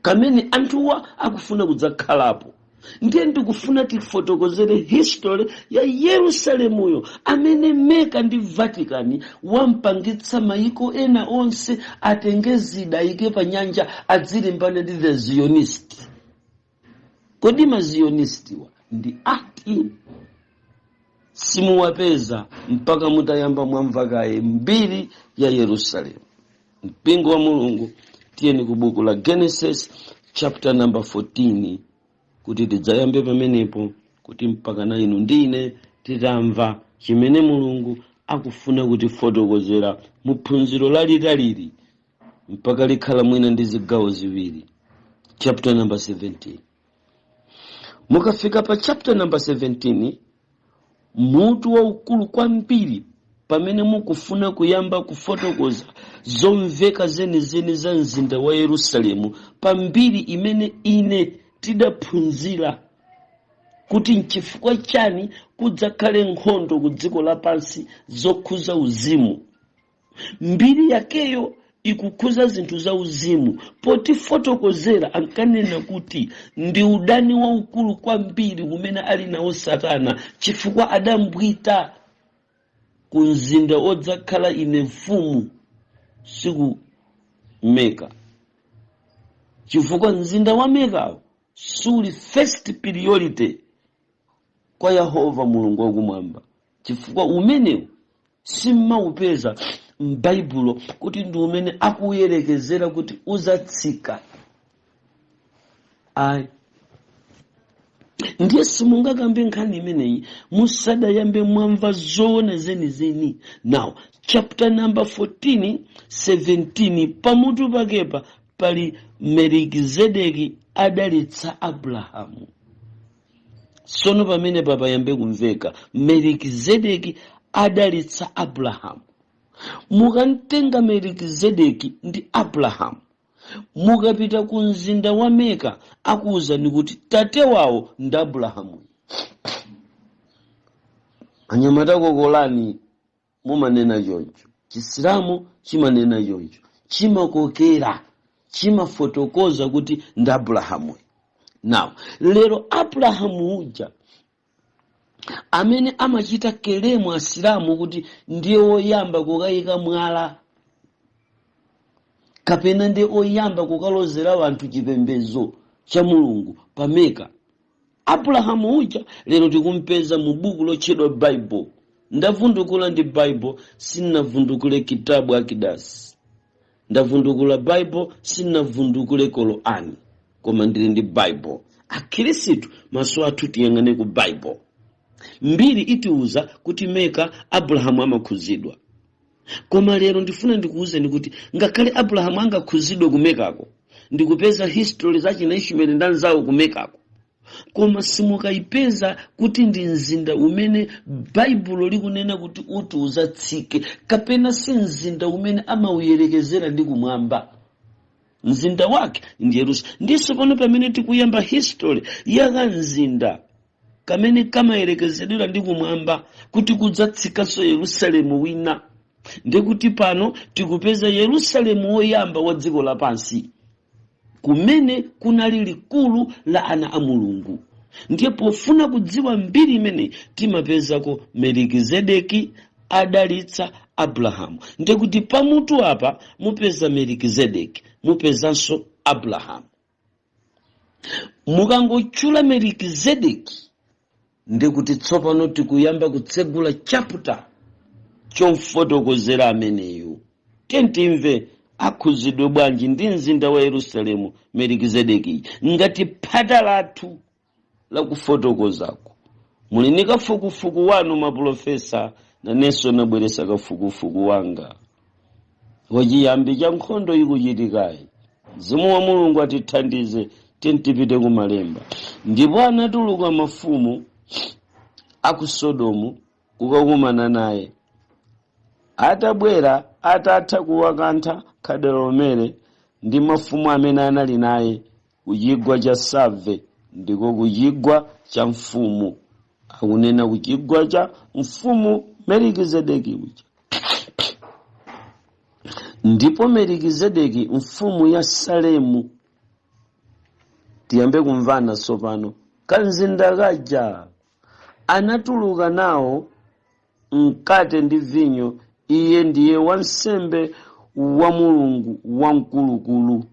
Speaker 1: kamene anthuwa akufuna kudzakhalapo. Ndiye ndikufuna tifotokozere history ya Yerusalemuyo, amene Mecca ndi Vatican wampangitsa mayiko ena onse atenge zida, ayike pa nyanja, adzilimbana ndi the Zionist. Kodi ma Zionistiwa ndi ati? Simuwapeza mpaka mutayamba mwamva kaye mbiri ya Yerusalemu. Mpingo wa Mulungu, tiyeni ku buku la Genesis chapter number 14 kuti tidzayambe pamenepo, kuti mpaka na inu ndine titamva chimene Mulungu akufuna kutifotokozera mu phunziro lalitalili, mpaka likhala mwina ndi zigawo ziwiri, chapter number 17. Mukafika pa chapter number 17, mutu waukulu kwambiri, pamene mukufuna kuyamba kufotokoza zomveka zenizeni za mzinda wa Yerusalemu, pambiri imene ine tidaphunzira kuti nchifukwa chani kudzakhale nkhondo ku dziko lapansi zokhuza uzimu. Mbiri yakeyo ikukhuza zinthu za uzimu. Potifotokozera ankanena kuti ndi udani waukulu kwambiri umene ali nawo Satana, chifukwa adambwita ku mzinda odzakhala ine mfumu, siku Meka, chifukwa mzinda wa Mekawo suli first priority kwa Yehova Mulungu wakumwamba, chifukwa umenewu simmaupeza m'Baibulo kuti ndi umene akuyerekezera kuti uzatsika, ayi. Ndiye simungakambe nkhani imeneyi musadayambe mwamva zoona zenizeni. Now, chapter number 14, 17, pamutu pakepa pali Melikizedeki adalitsa Abrahamu. Sono pamene papayambe kumveka Melikizedeki adalitsa Abrahamu, mukamtenga Melikizedeki ndi Abrahamu, mukapita ku mzinda wa Meka, akuwuzani kuti tate wawo ndi Abrahamu. Anyamata, kokolani mumanena choncho, Chisilamu chimanena choncho, chimakokera, chimafotokoza kuti ndi Abrahamu. Now, lero Abrahamu uja amene amachita claim Asilamu kuti ndiye woyamba kukayika mwala kapena ndiye oyamba kukalozera anthu chipembedzo cha Mulungu pa Meka, Abrahamu uja lero tikumpeza mu buku lotchedwa Bible. Ndavundukula ndi Bible, sinnavundukule Kitabu Akidasi. Ndavundukula Bible, sinnavundukule Korani, koma ndili ndi Bible. Akhirisitu, maso athu tiyang'ane ku Bible. Mbiri itiuza kuti Meka Abrahamu amakhuzidwa. Koma lero ndifuna ndikuwuzeni kuti ngakhale Abrahamu angakhuzidwe kumekako, ndikupeza history za china Ishmaeli ndi anzawo kumekako, koma simukayipeza kuti ndi mzinda umene Baibulo likunena kuti uti uzatsike, kapena si mzinda umene amawuyerekezera ndi kumwamba. Mzinda wake ndi Yerusalemu. Ndiso pano pamene tikuyamba history yakamzinda kamene kamayerekezedwera ndi kumwamba kuti kudzatsikanso Yerusalemu wina, ndikuti pano tikupeza Yerusalemu woyamba wa dziko lapansi kumene kunali likulu la ana a Mulungu. Ndiye pofuna kudziwa mbiri imene timapezako Melikizedeki adalitsa Abrahamu, ndiye kuti pamutu apa mupeza Melikizedeki, mupezanso Abrahamu. Mukangotchula Melikizedeki, ndikuti tsopano tikuyamba kutsegula chapter chomfotokozera ameneyu. Timve akhuzidwe bwanji ndi mzinda wa Yerusalemu Melikizedeki ngati phata lathu lakufotokozako. Muli ni kafukufuku wanu, mapulofesa, nanenso nabweresa kafukufuku wanga wachiyambi cha nkhondo ikuchitikayi. Mzimu wa Mulungu atithandize. Tintipite kumalemba. Ndipo anatuluka mafumu aku Sodomu kukakumana naye, atabwera atatha kuwakantha Kedorlaomere ndi mafumu amene anali naye ku chigwa cha Save, ndiko ku chigwa cha mfumu. Akunena ku chigwa cha mfumu Melikizedeki uja. Ndipo Melikizedeki mfumu ya Salemu, tiyambe kumvana tsopano kamzinda kaja, anatuluka nawo mkate ndi vinyo. Iye ndiye wansembe wa Mulungu Wamkulukulu.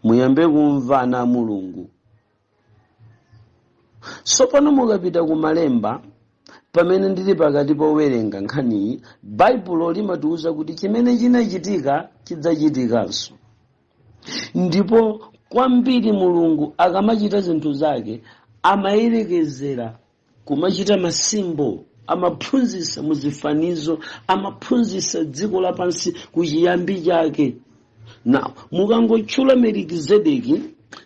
Speaker 1: Muyambe kumvana Mulungu tsopano. Mukapita ku malemba, pamene ndili pakati powerenga nkhaniyi, Baibulo limatiwuza kuti chimene chinachitika chidzachitikanso. Ndipo kwambiri Mulungu akamachita zinthu zake amayerekezera kumachita ma symbol, amaphunzitsa muzifanizo, amaphunzitsa dziko lapansi kuchiyambi chake. Now, mukangotchula Melikizedeki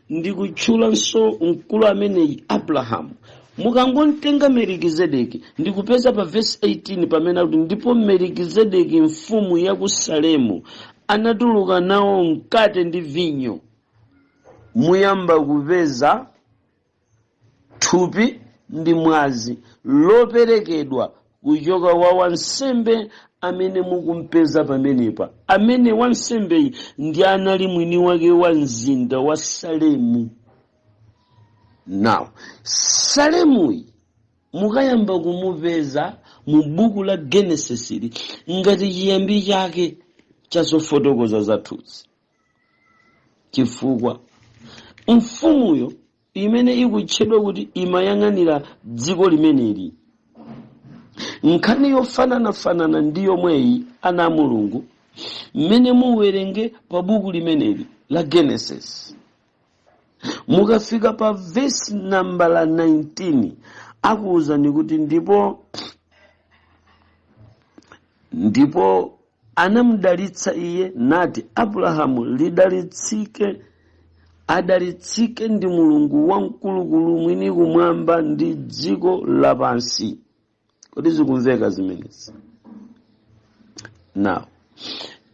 Speaker 1: ndi kutchulanso mkulu ameneyi Abrahamu, mukangotenga Melikizedeki ndikupeza pa verse 18 pamene akuti, "Ndipo Melikizedeki mfumu ya ku Salemu anatuluka nawo mkate ndi vinyo," muyamba kupeza thupi ndi mwazi loperekedwa kuchoka wa wansembe amene mukumpeza pamenepa, amene wansembeyi ndi anali mwini wake wa mzinda wa Salemu. Now, Salemuyi mukayamba kumupeza mu buku la Genesis li ngati chiyambi chake cha zofotokoza zathuzi, chifukwa mfumuyo imene ikutchedwa kuti imayang'anira dziko limeneli, nkhani yofananafanana ndi yomweyi, ana a Mulungu, mmene muwerenge pa buku limeneli la Genesis. Mukafika pa vesi nambala 19, akuwuzani kuti ndipo anamudalitsa iye nati Abrahamu, lidalitsike, adalitsike ndi Mulungu Wamkulukulu, mwini kumwamba ndi dziko lapansi. Kodi zikumveka zimenezi? Now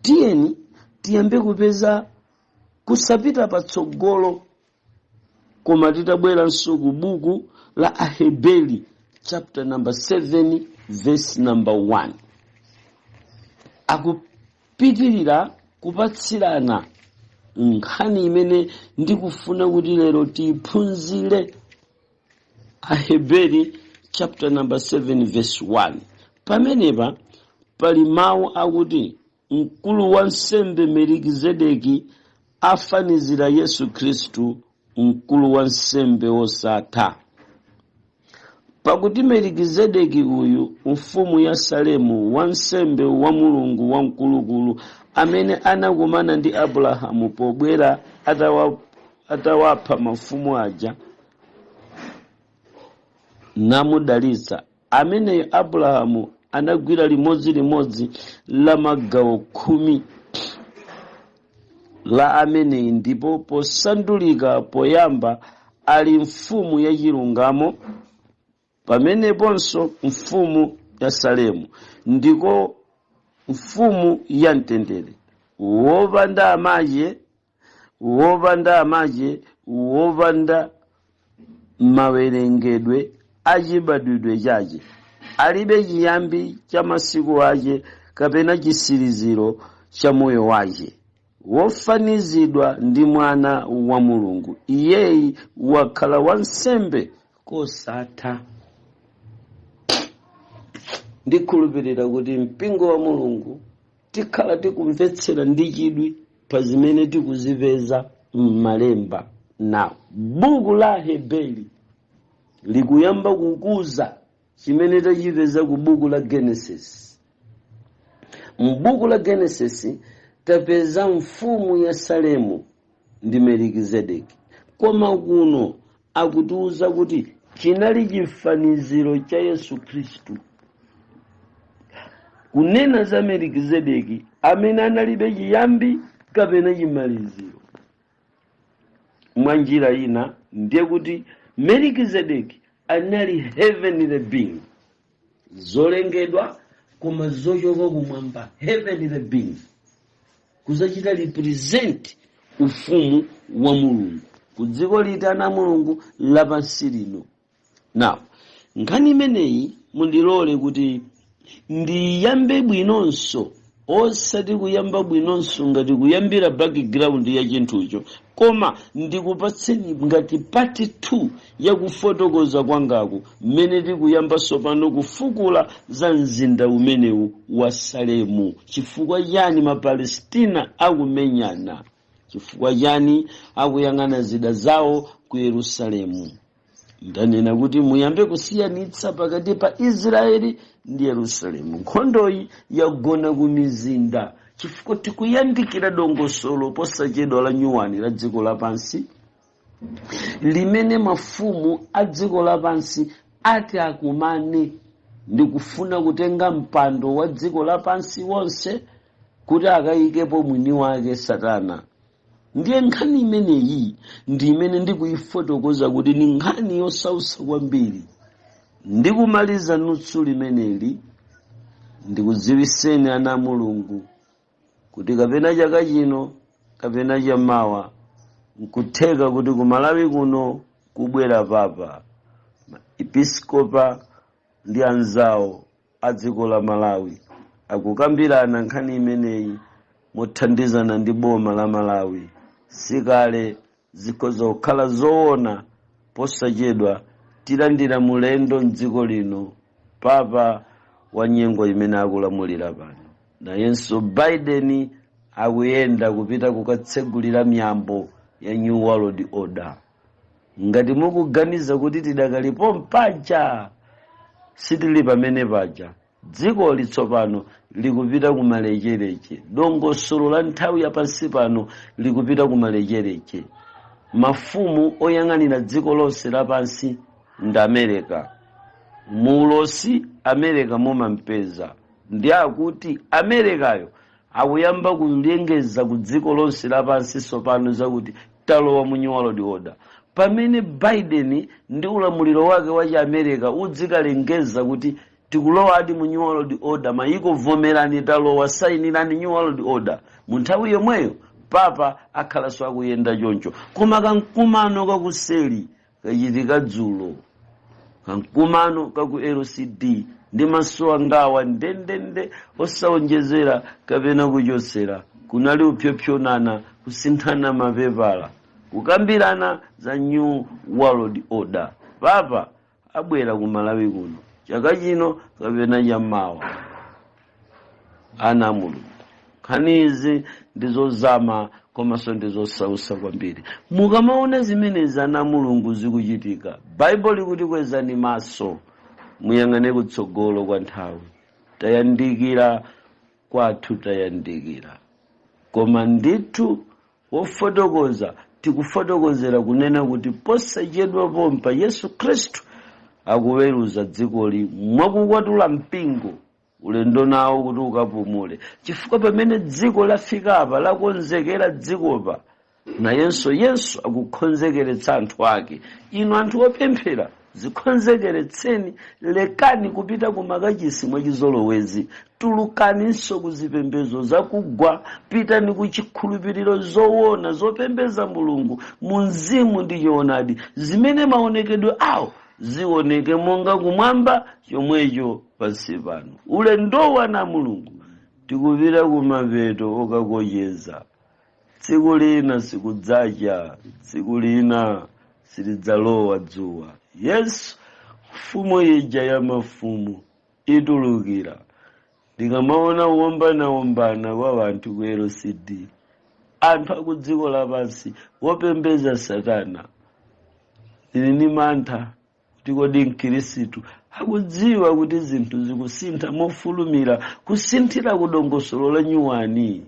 Speaker 1: tiyeni tiyambe kupeza kusapita patsogolo, koma titabweranso ku buku la Aheberi chapter number 7 verse number 1, akupitirira kupatsirana nkhani imene ndikufuna kuti lero tiyiphunzire. Aheberi chapter number 7 verse 1, pamenepa pali mawu akuti mkulu wa nsembe Melikizedeki afanizira Yesu Khristu, mkulu wa nsembe wosatha. Pakuti Melikizedeki uyu, mfumu ya Salemu, wansembe wa Mulungu Wamkulukulu, amene anakumana ndi Abrahamu pobwera atawapha mafumu aja namudalitsa, ameneyo Abrahamu anagwira limodzilimodzi la magawo 10 la ameneyi, ndipo posandulika poyamba ali mfumu yachilungamo, pameneponso mfumu ya Salemu, ndiko mfumu ya mtendere, wopanda amache, wopanda amache, wopanda mawerengedwe achibadwidwe chache, alibe chiyambi cha masiku ache kapena chisiriziro cha moyo wache, wofanizidwa ndi Mwana wa Mulungu, iyeyi wakhala wansembe kosatha. Ndikhulupirira kuti mpingo wa Mulungu tikhala tikumvetsera ndi chidwi pa zimene tikuzipeza m'malemba. Nawo buku la Hebeli likuyamba kukuza chimene tachipeza ku buku la Genesis. M'buku la Genesis tapeza mfumu ya Salemu ndi Melikizedeki, koma kuno akutiuza kuti chinali chifaniziro cha Yesu Khristu, kunena za Melikizedeki amene analibe chiyambi kapena chimaliziro. Mwa njira ina ndiye kuti Melikizedeki anali heavenly being, zolengedwa koma zochoka kumwamba, heavenly being, kuzachita represent ufumu wa Mulungu ku dziko litana Mulungu lapansi lino. Now nkhani imeneyi mundilole kuti ndiyambe bwinonso, osati kuyamba bwinonso ngati kuyambira background ya chinthucho, koma ndikupatseni ngati part 2 yakufotokoza kwangaku, mmene tikuyambanso pano kufukula za mzinda umenewu wa Salemu. Chifukwa chani Mapalestina akumenyana? Chifukwa chani akuyang'ana zida zawo ku Yerusalemu? Ndanena kuti muyambe kusiyanitsa pakati pa Israeli ndi Yerusalemu. Nkhondoyi yagona ku mizinda chifukwa tikuyandikira dongosolo posachedwa la nyuwani la dziko lapansi, limene mafumu a dziko lapansi ati akumane ndi kufuna kutenga mpando wa dziko lapansi wonse kuti akayikepo mwini wake Satana. Ndiye nkhani imeneyi ndi imene ndikuyifotokoza kuti ni nkhani yosausa kwambiri. Ndikumaliza nutsu limeneli, ndikudziwiseni ana a Mulungu kuti kapena chaka chino kapena chamawa nkutheka kuti ku Malawi kuno kubwera papa. Episkopa ndi anzawo a dziko la Malawi akukambirana nkhani imeneyi mothandizana ndi boma la Malawi. Sikale zikhoza kukhala zoona, posachedwa tilandira mulendo mdziko lino, papa wa nyengo imene akulamulira pano. Nayenso Biden akuyenda kupita kukatsegulira miyambo ya New World Order. Ngati mukuganiza kuti tidakalipo mpaja, sitili pamene paja. Dziko litsopano likupita kumalechereche, dongosolo la nthawi yapansi pano likupita kumalechereche. Mafumu oyang'anira dziko lonse lapansi ndi America. Muulosi America mumampeza. Ndi akuti Amerikayo akuyamba kulengeza ku dziko lonse lapansi tsopano zakuti talowa mu New World Order. Pamene Biden ndi ulamuliro wake wa Chiamerika udzikalengeza kuti tikulowadi mu New World Order, mayiko vomerani, talowa, sayinirani New World Order, mu nthawi yomweyo Papa akhalanso akuyenda choncho. Koma kamkumano kakuseli kachitika dzulo, kamkumano kaku LCD, ndi maso angawa ndendende, osawonjezera kapena kuchotsera, kunali kupyopyonana, kusinthana mapepala, kukambirana za New World Order. Papa abwera ku Malawi kuno chaka chino kapena chammawa. Ana a Mulungu, nkhani izi ndizozama komanso ndizosausa kwambiri. Mukamaona zimenezi, ana a Mulungu, zikuchitika, Baibulo likuti kwezani maso muyang'ane kutsogolo kwa nthawi. Tayandikira kwathu, tayandikira. Koma ndithu wofotokoza tikufotokozera kunena kuti posachedwa pompa Yesu Khristu akuweruza dzikoli mwakukwatula mpingo ulendo nawo kuti ukapumule, chifukwa pamene dziko lafikapa, lakonzekera dzikopa, nayenso Yesu akukonzekeretsa anthu ake. Inu anthu opemphera, zikonzekeretseni, lekani kupita ku makachisi mwachizolowezi, tulukaninso ku zipembedzo zakugwa, pitani ku chikhulupiriro zoona zopembedza Mulungu mu mzimu ndi choonadi, zimene maonekedwe awo zioneke monga kumwamba chomwecho pansi pano. Ulendowa na Mulungu tikupita kumapeto okakocheza. Tsiku lina sikudzacha, tsiku lina silidzalowa dzuwa. Yesu, mfumu ija ya mafumu, itulukira. Ndikamaona kuwombanawombana kwa anthu ku LCD, anthu aku dziko lapansi wopembedza Satana, ndili ndi mantha kuti kodi Mkhirisitu akudziwa kuti zinthu zikusintha mofulumira, kusinthira kudongosolo la nyuwani?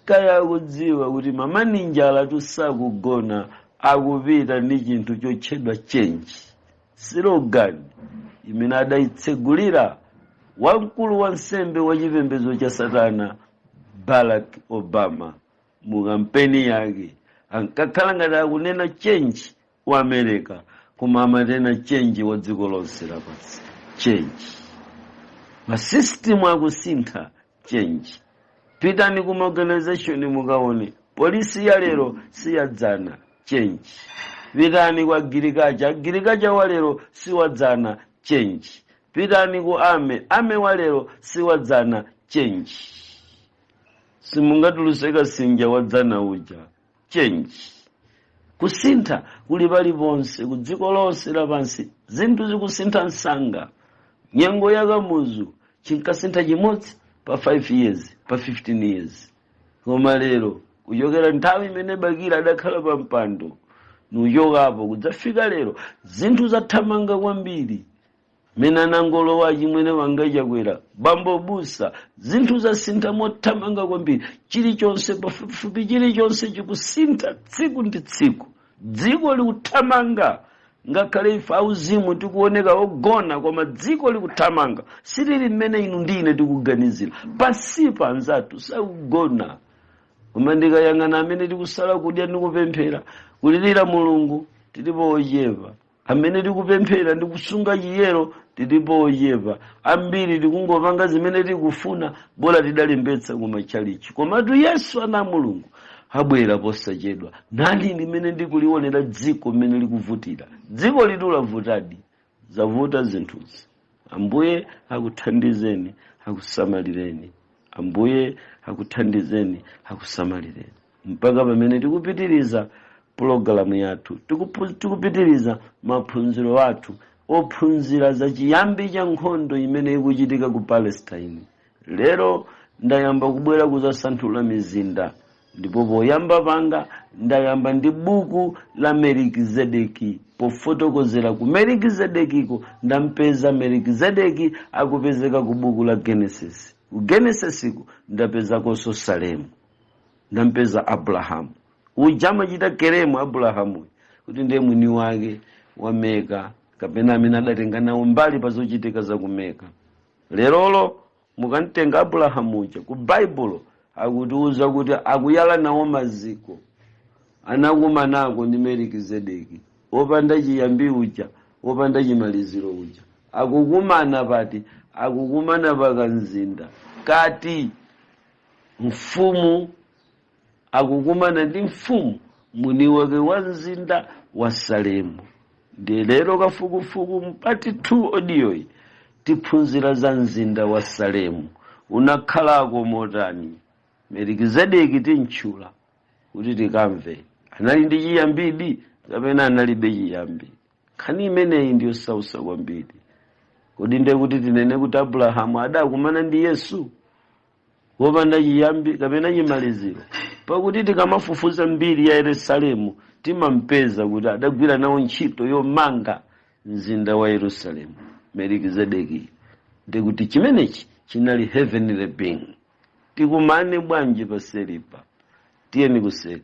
Speaker 1: Kaya akudziwa kuti mamaninjala tusakugona, akupita ndi chinthu chotchedwa change, slogan imene adayitsegulira wamkulu wa nsembe wa chipembedzo cha Satana Barack Obama mu kampeni yake? Ankakhala ngati akunena change wa America, koma amanena change wa dziko lonse lapansi. Change, masystem akusintha, change. Pitani kuma organization mukaone, polisi ya lero siyadzana, change. Pitani kwa agirikacha, agirikacha wa lero siwadzana, change. Pitani ku army, army wa lero siwadzana, change. Simungatuluse kasinja wadzana uja, change. Kusintha kuli paliponse ku dziko lonse lapansi, zinthu zikusintha msanga. Nyengo ya Kamuzu chinkasintha chimodzi pa 5 years, pa 15 years, koma lero, kuchokera nthawi imene Bakili adakhala pa mpando nuchokapo kudzafika lero, zinthu zathamanga kwambiri. Mene anangolowa chimwene wanga Chakwera, bambo busa, zinthu zasintha mothamanga kwambiri. Chilichonse, pafupifupi chilichonse chikusintha tsiku ndi tsiku. Dziko likuthamanga. Ngakhale ife auzimu tikuoneka ogona, koma dziko likuthamanga, silili mmene inu ndi ine tikuganizira. Pansipa anzathu sakugona. Koma ndikayang'ana amene tikusala kudya ndi kupemphera, kulirira Mulungu, tilipo ochepa. Amene tikupemphera ndi kusunga chiyero, tilipo ochepa. Ambiri tikungopanga zimene tikufuna, bola tidalembetsa kumatchalichi. Komatu Yesu, ana Mulungu, abwera posachedwa. Nani limene ndikulionera dziko mmene likuvutira, dziko litu lavutadi, zavuta zinthuzi. Ambuye akuthandizeni, akusamalireni. Ambuye akuthandizeni, akusamalireni, mpaka pamene tikupitiriza pulogalamu yathu, tikupitiriza maphunziro athu ophunzira za chiyambi cha nkhondo imene ikuchitika ku Palestine. Lero ndayamba kubwera kuzasanthula mizinda, ndipo poyamba panga ndayamba ndi buku la Melikizedeki. Pofotokozera ku Melikizedekiko, ndampeza Melikizedeki akupezeka ku buku la Genesis. Ku Genesisiko ndapezakonso Salemu, ndampeza Abrahamu. Uja amachita claim Abrahamu kuti ndiye mwini wake wa Meka, kapena amene adatenga nawo mbali pa zochitika za ku Meka. Lerolo mukamtenga Abrahamu uja ku Baibulo, akutiuza kuti akuyala nawo maziko, anakumanako ndi Melikizedeki wopanda chiyambi uja, wopanda chimaliziro uja. Akukumana pati? Akukumana pakamzinda kati mfumu, akukumana ndi mfumu mwini wake wa mzinda wa Salemu. Ndiye lero kafukufuku mu part 2 audio yi tiphunzira za mzinda wa Salemu, unakhalako motani? Melikizedeki tintchula kuti tikamve, anali ndi chiyambidi kapena analibe chiyambi? Nkhani imeneyi ndiyosausa kwambiri. Kodi ndiye kuti tinene kuti Abrahamu adakumana ndi Yesu wopanda chiyambi kapena chimaliziro? Pakuti tikamafufuza mbiri ya Yerusalemu, timampeza kuti adagwira nawo ntchito yomanga mzinda wa Yerusalemu Melikizedeki. Ndikuti chimenechi chinali heavenly being. Tikumane bwanji paselipa? Tiyeni kuseli.